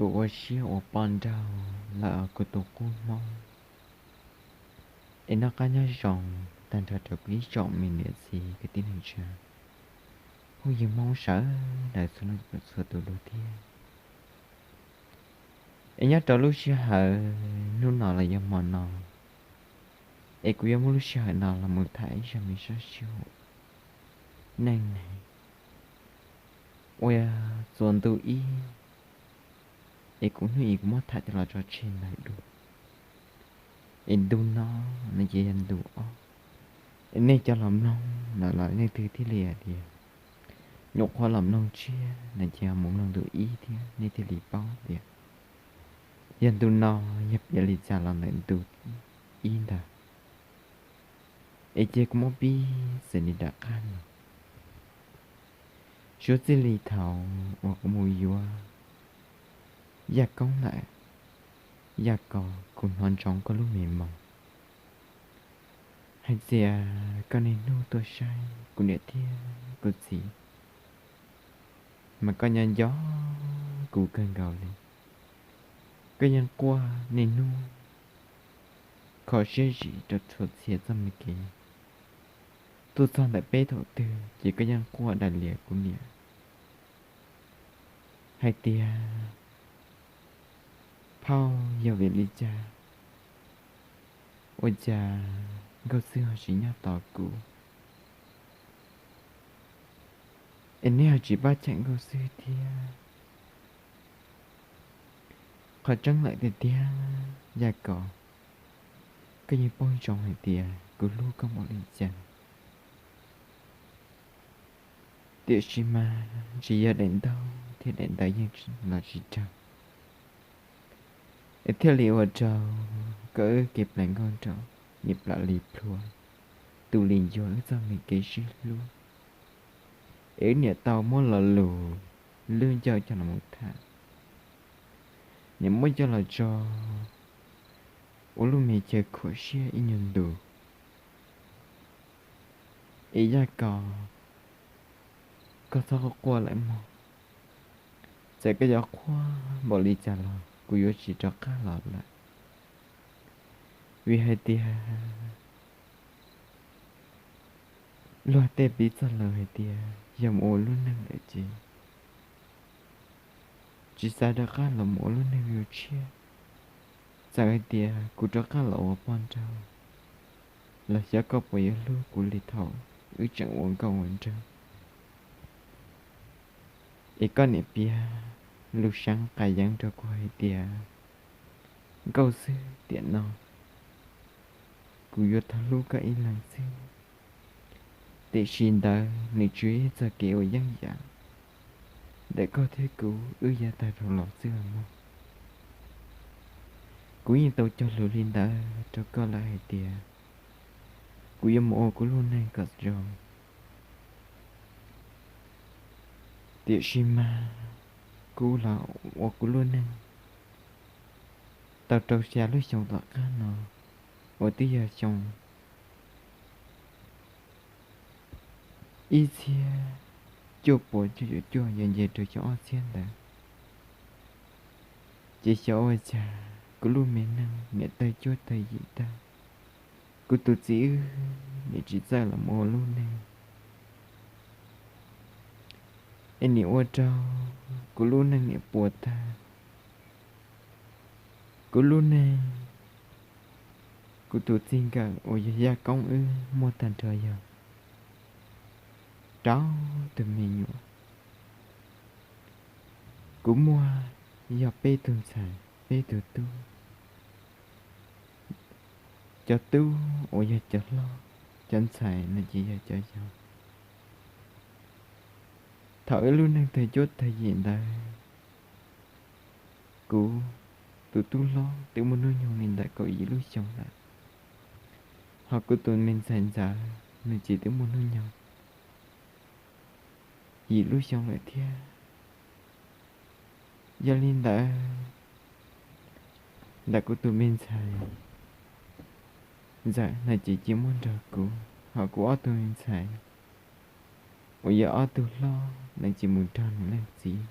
Kuv ua siab ua poj nraug lawm os kuv tus qub hmoob. Es noj qab nyob zoo tag nrho rau kuv ib tsoom me niam txiv kwv tij neej tsa, phooj ywg hmoob sawv daws txhua leej txhua tus dua thiab. Es nyob rau lub sij hawm hnub no los yog hmo no, es kuv yuav muab lub sij hawm no los mus tham ib zaj me sab sib hu neej neeg uas txuas ntu ib, es kuv hnub ib kuv muab tham coj los tso tseg ntawd dua. Es ntu no no ces yog ntu ob, es nej cov los mloog no los nej twg thiaj li hais tias nyuam qhuav los mloog tshiab no ces ho mus mloog ntu ib thiab nej thiaj li paub tias yog ntu no yog piav li cas los ntawm ntu ib ntag. Es cia kuv muab pib xws li nram qab no. Suav txij li thaum uas kuv mus yuav Yaj Koob lawm, Yaj Kos, kuv hnov ntsoov koj lub me moos hais tias koj niaj hnub tuaj saib kuv niam thiab kuv txiv, mas koj nyob nco kuv kawg nkaus li. Koj yeej quaj niaj hnub kho siab zim rau txhua txhia txoj me kev. Tuaj txog ntawm peb thaum twg ces koj yeej quaj daws lias kuv niam hais tias, phauj, yog vim li cas ua cas Nkauj Xwb ho tsis nyob tos kuv, es neb ho tsis pab cheem Nkauj Xwb thiab? Qhov tseeb lawm tiag tiag Yaj Kos, koj yeej paub ntsoov hais tias kuv hlub koj npaum li cas. Tiam sis mas tsis yog daim ntaub thiab daim ntawv yeej los tsis raug, es thiaj li ua rau koj wb kev plam nkauj nraug niam plam li plhuav, tus li ncua wb txoj me kev sib hlub. Es wb niam tau muab lo lus lub ncauj coj los mus tham, niam muab coj los tso ua lub me chaw khuam siab ib nyuag ntus. Es Yaj Kos, koj txhob quaj quaj lawm mog. Txawm koj yuav quaj npaum li cas los kuv yuav tsis rov qab los lawm, vim hais tias luag tej piv txoj lus hais tias yog mus ua lub neej lawm ces tsis xav rov qab los mus ua lub neej yuav tshiab. Txawm hais tias kuv rov qab los ua poj nraug los xyov koj puas yuav hlub kuv li thaum wb tseem ua nkauj ua nraug. Es koj niam piav lus seev qas yeev rau kuv hais tias, Nkauj Xwb, tiam no kuv yuav tau hlub koj ib leeg xwb. Tiam sis ntawd nws tsuas yog ib txoj kev ua yeeb yam ntawm koj thiab kuv wb yav tag dhau los xwb os mog. Kuv yeej tau cog lus li ntawd rau koj lawm hais tias kuv yuav mus ua kuv lub neej kom zoo. Tiam sis mas kuv los ua kuv lub neej tau rau xya lub xyoo tom qab no, uas twb yog xyoo ib txhiab cuaj puas cuaj caum cuaj yuav nce rau xyoo ob txhiab ntawd, ces xyov ua cas kuv lub me neej niam tawg cuab tawg yim tag, kuv tus txiv wb niam tsis txawj los mus ua lub neej, es nim ua rau kuv lub neej niam puas tag. Kuv lub neej, kuv tus txij nkawm uas yog Yaj Koob wb muaj tag nrho yog rau tus me nyuam. Kuv muaj yog peb tug ntxhais peb tug tub. Cov tub uas yog cov hlob, cov ntxhais no ces yog cov yau. Thaum wb lub neej tawg cuab tawg yim ntawd, kuv tus tub hlob twb muaj hnub nyoog li ntawm kaum yim lub xyoo lawm, ho kuv tus me ntxhais ntxawm nws ces twb muaj hnub nyoog yim lub xyoo lawm thiab. Yog li ntawd, ntawm kuv tus me ntxhais ntxawm no ces cia muab nrog kuv, ho kuv ob tug me ntxhais uas yog ob tug hlob no ces mus nrog nws leej txiv.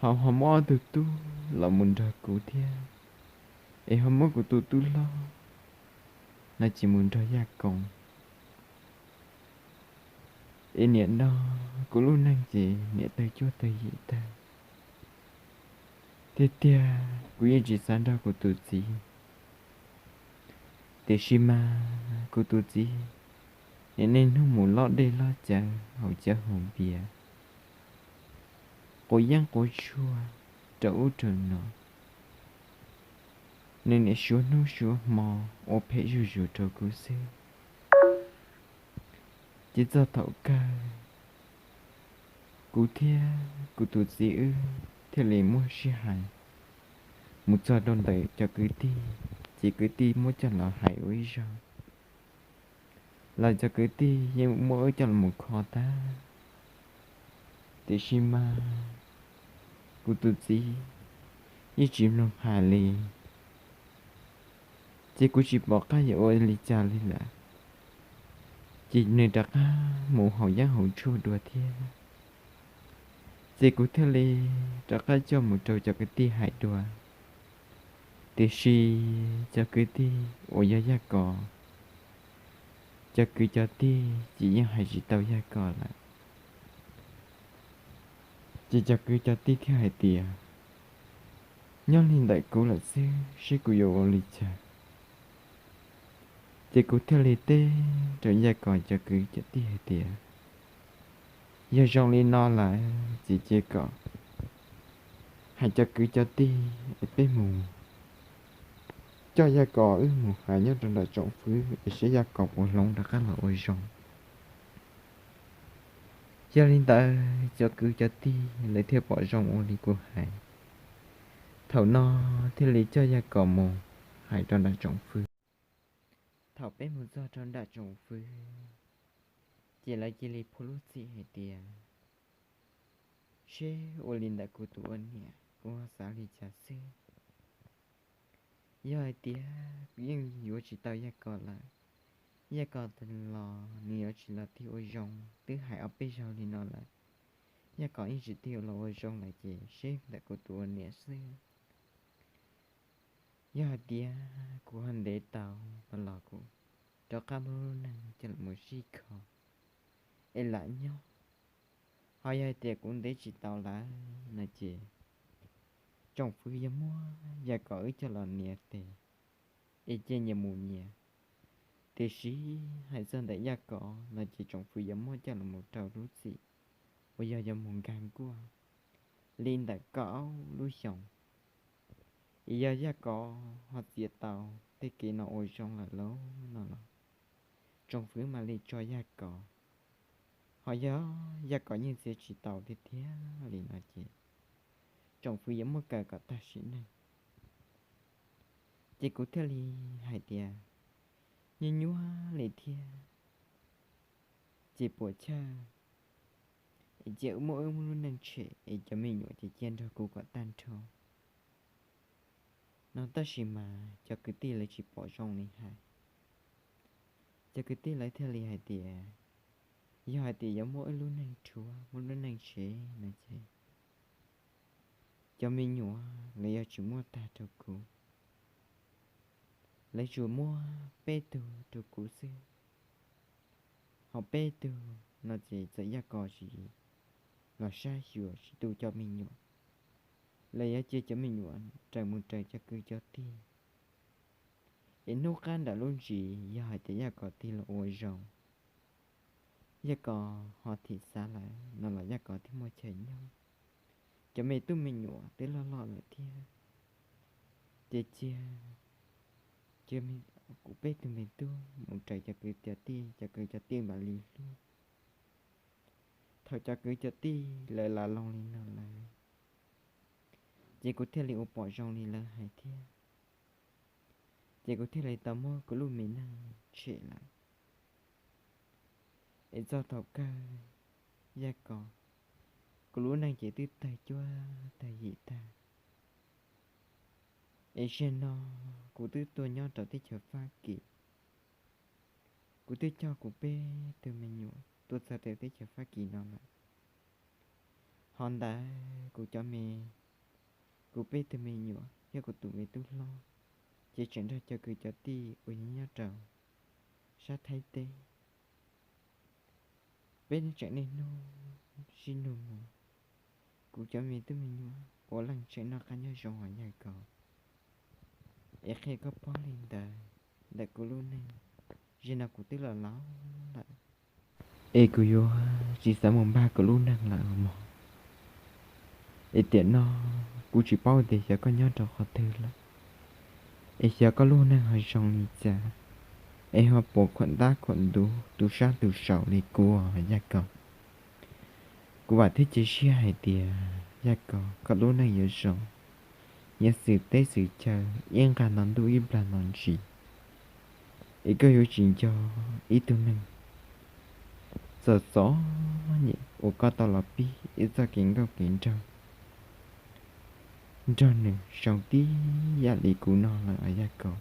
Ho, ho muab ob tug tub los mus nrog kuv thiab, es ho muab kuv tus tub hlob no ces mus nrog Yaj Koos. Es niam no kuv lub neej ces niam tawg cuab tawg yim tag. Tiag tiag kuv yeej tsis xav nrog kuv tus txiv, tiam sis mas kuv tus txiv nim niaj hnub mus lob dej lob cawv haus cawv haus npias, quav yeeb quav tshuaj rau ub rau no. Nws niaj suav hnub suav hmo ua phem zuj zus rau kuv xwb. Ces txog thaum kawg, kuv thiab kuv tus txiv wb thiaj li muab sib hais mus txog rau ntawm cov kwv tij, ces kwv tij muab coj los hais ua ib zaug, los cov kwv tij yeej muab wb coj los mus kho tag. Tiam sis mas kuv tus txiv yeej tsis mloog hais li. Ces kuv tsis pom qab yuav ua li cas li lawm, ces nws rov qab mus haus yeeb haus tshuaj dua thiab. Ces kuv thiaj li rov qab coj mus rau cov kwv tij hais dua. Tiam sis cov kwv tij uas yog Yaj Kos cov kwv cov tij ces yeej hais tsis tau Yaj Kos lawm. Ces cov kwv cov tij thiaj hais tias, nyob li ntawm kuv lawm xwb, seb kuv yuav ua li cas. Ces kuv thiaj li teb rau Yaj Kos cov kwv cov tij hais tias, yog zoo li no lawm ces cia kom hais cov kwv cov tij es peb mus coj Yaj Kos wb mus hais nyob rau nram tsoom fwv es seb Yaj Kos puas hloov rov qab los ua zoo. Yog li ntawd cov kwv cov tij lawv thiaj pom zoo ua li kuv hais. Thaum no thiaj li coj Yaj Kos mus hais rau nram tsoom fwv. Thaum peb mus txog rau nram tsoom fwv, ces lawv cia li phua lub txim hais tias, seb ua li ntawm kuv tus ua niam kuv ho xav li cas xwb. Yog hais tias kuv yeej yuav tsis tau Yaj Kos lawm, Yaj Kos los nws yuav tsis los tig ua zoo, twb hais ob peb zaug li no lawm, Yaj Kos yeej tsis tig los ua zoo lawm ces seb ntawm kuv tus ua niam xwb. Yog hais tias kuv ho ntev tau no los kuv rov qab muab lub neej coj los sib kho es lam nyob. Ho yog hais tias kuv ntev tsis tau lawm no ces tsoom fwv yuav muab Yaj Kos wb coj los nias tes es cia nyias mus nyias. Tiam sis hais txog ntawm Yaj Kos no ces tsoom fwv yuav muab coj los rau lub txim uas yog yuav mus nkag nkuaj li ntawm kaum lub xyoos. Es yog Yaj Kos ho txiav tau tej kev no ua zoo lawm lauj no los tsoom fwv mam li tso Yaj Kos. Ho yog Yaj Kos yeej txiav tsis tau tiag tiag li no ces tsoom fwv yuav muab kaw kom tag sim neej. Ces kuv thiaj li hais tias, nyuaj nyuaj li thiab, ces puas chawj es cia muab wb lub neej tshem es cov me nyuam ces cia nrog kuv kom tag nrho no. Tab sis mas cov kwv tij lawv tsis pom zoo li hais. Cov kwv tij lawv thiaj li hais tias, yog hais tias yuav muab wb lub neej rhuav, muab lub neej tshem no ces cov me nyuam lawv yuav tsis muab tag rau kuv. Lawv tsuas muab peb tug rau kuv xwb. Ho peb tug no ces txawm Yaj Kos tsis los saib xyuas tsis tu cov me nyuam, lawv yuav cia cov me nyuam raws mus raws cov kwv cov tij. Es hnub qab nram lub ntsis yog hais tias Yaj Kos tig los ua zoo, Yaj Kos ho thim xav lawm no los Yaj Kos thiaj muaj chaw nyob. Cov me tub me nyuam twb loj loj lawm thiab, ces cia kuv peb tug me tub mus raws cov kwv cov tij, cov kwv cov tij mam li hlub. Thaum cov kwv cov tij lawv lam loog li no lawm, ces kuv thiaj li ua pom zoo li lawv hais thiab. Ces kuv thiaj li tau muab kuv lub me neej tshem lawm. Es txog thaum kawg, Yaj Kos, kuv lub neej ces twb tawg cuab tawg yim tag. Es zaum no kuv twb tuaj nyob rau teb chaws Fab Kis, kuv twb coj kuv peb tug me nyuam tuaj txog rau teb chaws Fab Kis no lawm. Ho ntawd kuv cov me, kuv peb tug me nyuam thiab kuv tus me tub hlob ces tseem nrog cov kwv cov tij uas nyob nyob rau sab Thaib teb. Peb tseem niaj hnub sib nug mus, kuv cov me tub me nyuam puav leej tseem noj qab nyob zoo os Yaj Kos. Es qhia koj paub li ntawd, ntawm kuv lub neej, zaum no kuv twb los laus lawm, es kuv yuav tsis xav mus npaj kuv lub neej lawm os mog. Es tiam no kuv tsis paub tias xyov koj nyob rau qhov twg lawm, es xyov koj lub neej ho zoo li cas, es ho puas khuam ntab khuam ntug tu sab tu saum li kuv os Yaj Kos. Kuv vam thiab cia siab hais tias Yaj Kos koj lub neej yuav zoo, yuav xwm teb xwm chaw ib nqag no ntuj ib nplag no ntsis, es koj yuav tsis nco ib tug neeg txom txom nyem uas koj tau los pib ib txoj kev nkauj kev nraug nrog nws zoo tib yam li kuv no lawm os Yaj Kos.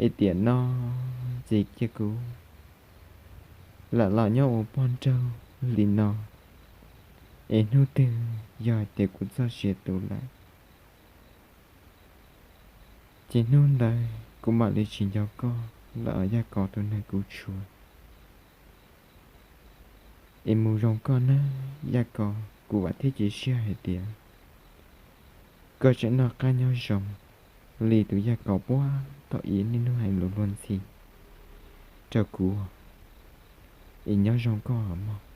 Es tiam no ces cia kuv lam los nyob ua pog nraug li no, es hnub twg yog hais tias kuv txoj sia tu lawm, ces hnub ntawd kuv mam li tsis nco koj lawm os Yaj Kos tus neeg kuv tshua. Es mus zoo koj nawb Yaj Kos, kuv vam thiab cia siab hais tias koj tseem noj qab nyob zoo li tus Yaj Kos puag thaum ub niaj hnub hais lus luag ntxhi rau kuv, es nyob zoo koj mog.